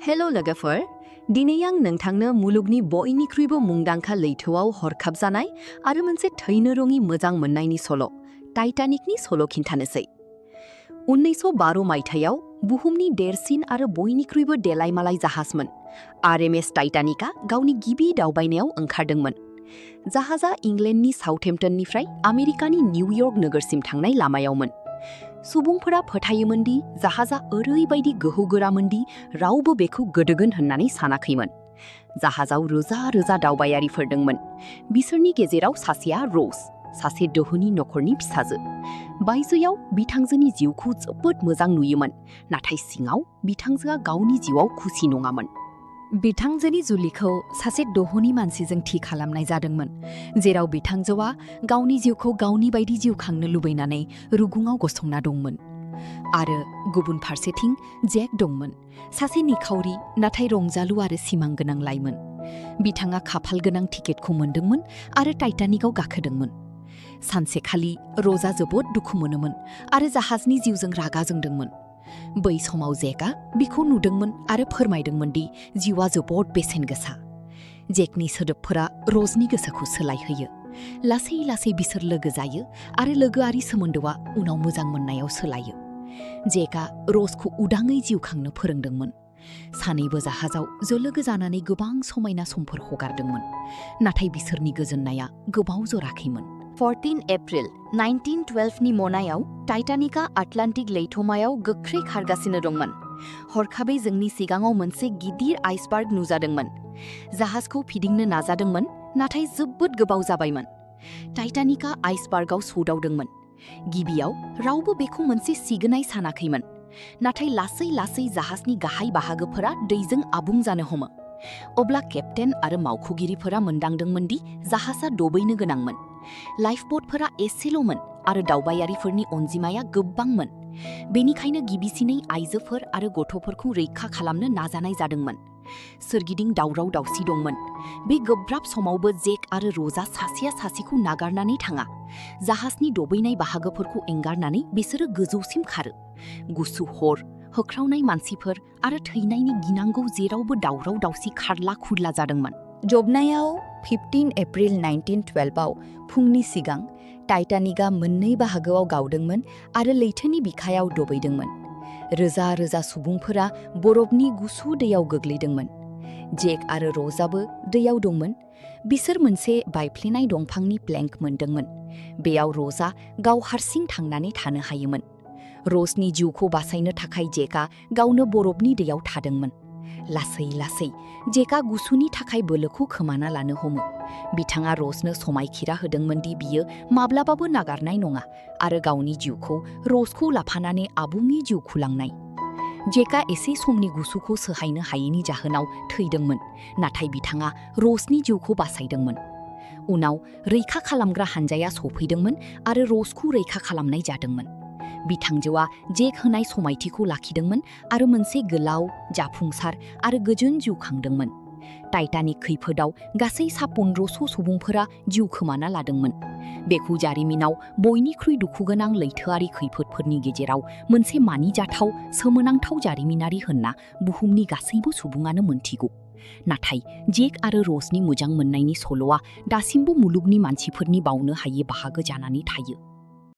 Hello लोगोफोर दिनै आं नोंथांनो मुलुगनि बयनिख्रुइबो मुंदांखा लैथोआव हरखाब जानाय आरो मोनसे थैनो रोङि मोजां मोननायनि सल' टाइटानिकनि सल' खिन्थानोसै 1912 मायथाइयाव बुहुमनि देरसिन आरो बयनिख्रुइबो देलायमालाय जाहाजमोन RMS टाइटानिकआ गावनि गिबि दावबायनायाव ओंखारदोंमोन। जाहाजा इंलेन्डनि साउथहेम्पटननिफ्राय आमेरिकानि निउयर्क नोगोरसिम थांनाय लामायावमोन। सुबुंफोरा फोथायोमोन दि जाहाजा ओरैबायदि गोहोगोरामोन दि रावबो बेखौ गोदोगोन होननानै सानाखैमोन। जाहाजाव रोजा रोजा दावबायारिफोर दंमोन। बिसोरनि गेजेराव सासेया र'ज, सासे दोहोनि नखरनि फिसाजो। बायजोआव बिथांजोनि जिउखौ जोबोद मोजां नुयोमोन, नाथाय सिङाव बिथांजोआ गावनि जिउआव खुसि नङामोन। बिथांजोनि जुलिखौ सासे दोहोनि मानसिजों थि खालामनाय जादोंमोन, जेराव बिथांजोआ गावनि जिउखौ गावनि बायदि जिउ खांनो लुबैनानै रुगुङाव गसंना दंमोन। आरो गुबुन फारसेथिं जेक दंमोन, सासे निखावरि नाथाय रंजालु आरो सिमां गोनां लाइमोन। बिथाङा खाफाल गोनां टिकेटखौ मोनदोंमोन आरो टाइटानिकआव गाखोदोंमोन। सानसेखालि र'जआ जोबोद दुखु मोनोमोन आरो जाहाजनि जिउजों रागा जोंदोंमोन। बै समाव जेकआ बिखौ नुदोंमोन आरो फोरमायदोंमोन दि जिउआ जोबोद बेसेन गोसा। जेकनि सोदोबफोरा र'जनि गोसोखौ सोलायहोयो। लासै लासै बिसोर लोगो जायो आरो लोगोआरि सोमोन्दोआ उनाव मोजां मोननायाव सोलायो। जेकआ र'जखौ उदाङै जिउ खांनो फोरोंदोंमोन। सानैबो जाहाजाव ज'लोगो जानानै गोबां समायना समफोर हगारदोंमोन, नाथाय बिसोरनि गोजोननाया गोबाव जराखैमोन। 14 एप्रिल 1912 नि मोनायाव टाइटानिकआ आटलान्टिक लैथोमायाव गोख्रै खारगासिनो दंमोन। हरखाबै जोंनि सिगाङाव मोनसे गिदिर आइसबार्ग नुजादोंमोन। जाहाजखौ फिदिंनो नाजादोंमोन, नाथाय जोबोद गोबाव जाबायमोन। टाइटानिकआ आइसबार्गआव सौदावदोंमोन। गिबियाव रावबो बेखौ मोनसे सिगोनाय सानाखैमोन, नाथाय लासै लासै जाहाजनि गाहाय बाहागोफोरा दैजों आबुं जानो हमो। अब्ला केप्टेन आरो मावख'गिरिफोरा मोनदांदोंमोन दि जाहाजआ दबैनो गोनांमोन। लाइफब'टफोरा एसेल'मोन आरो दावबायारिफोरनि अनजिमाया गोबांमोन। बेनिखायनो गिबिसिनै आइजोफोर आरो गथ'फोरखौ रैखा खालामनो नाजानाय जादोंमोन। सोरगिदिं दावराव-दावसि दंमोन। बे गोब्राब समावबो जेक आरो र'जआ सासेया सासेखौ नागारनानै थाङा। जाहाजनि दबैनाय बाहागोफोरखौ एंगारनानै बिसोरो गोजौसिम खारो। गुसु हर, होख्रावनाय मानसिफोर आरो थैनायनि गिनांगौ जेरावबो दावराव-दावसि खारला-खुरला जादोंमोन। जोबनायाव 15 एप्रिल 1912 आव फुंनि सिगां टाइटानिकआ मोननै बाहागोआव गावदोंमोन आरो लैथोनि बिखायाव दबैदोंमोन। रोजा रोजा सुबुंफोरा बरफनि गुसु दैयाव गोग्लैदोंमोन। जेक आरो र'जआबो दैयाव दंमोन। बिसोर मोनसे बायफ्लेनाय दंफांनि प्लेंक मोनदोंमोन। बेयाव र'जआ गाव हारसिं थांनानै थानो हायोमोन। र'जनि जिउखौ बासायनो थाखाय जेकआ गावनो बरफनि दैयाव थादोंमोन। लासै लासै जेकआ गुसुनि थाखाय बोलोखौ खोमाना लानो हमो। बिथाङा र'जनो समायखिरा होदोंमोन दि बियो माब्लाबाबो नागारनाय नङा आरो गावनि जिउखौ र'जखौ लाफानानै आबुङै जिउ खुंलांनाय। जेकआ एसे समनि गुसुखौ सहायनो हायैनि जाहोनाव थैदोंमोन, नाथाय बिथाङा र'जनि जिउखौ बासायदोंमोन। उनाव रैखा खालामग्रा हानजाया सफैदोंमोन आरो र'जखौ रैखा खालामनाय जादोंमोन। बिथांजोआ जेक होनाय समायथिखौ लाखिदोंमोन आरो मोनसे गोलाव, जाफुंसार आरो गोजोन जिउ खांदोंमोन। टाइटानिक खैफोदाव गासै 1500 सुबुंफोरा जिउ खोमाना लादोंमोन। बेखौ जारिमिनाव बयनिख्रुइ दुखुगोनां लैथोआरि खैफोदफोरनि गेजेराव मोनसे मानिजाथाव, सोमोनांथाव जारिमिनारि होनना बुहुमनि गासैबो सुबुङानो मोनथिगौ। नाथाय जेक आरो र'जनि मोजां मोननायनि सल'आ दासिमबो मुलुगनि मानसिफोरनि बावनो हायै बाहागो जानानै थायो।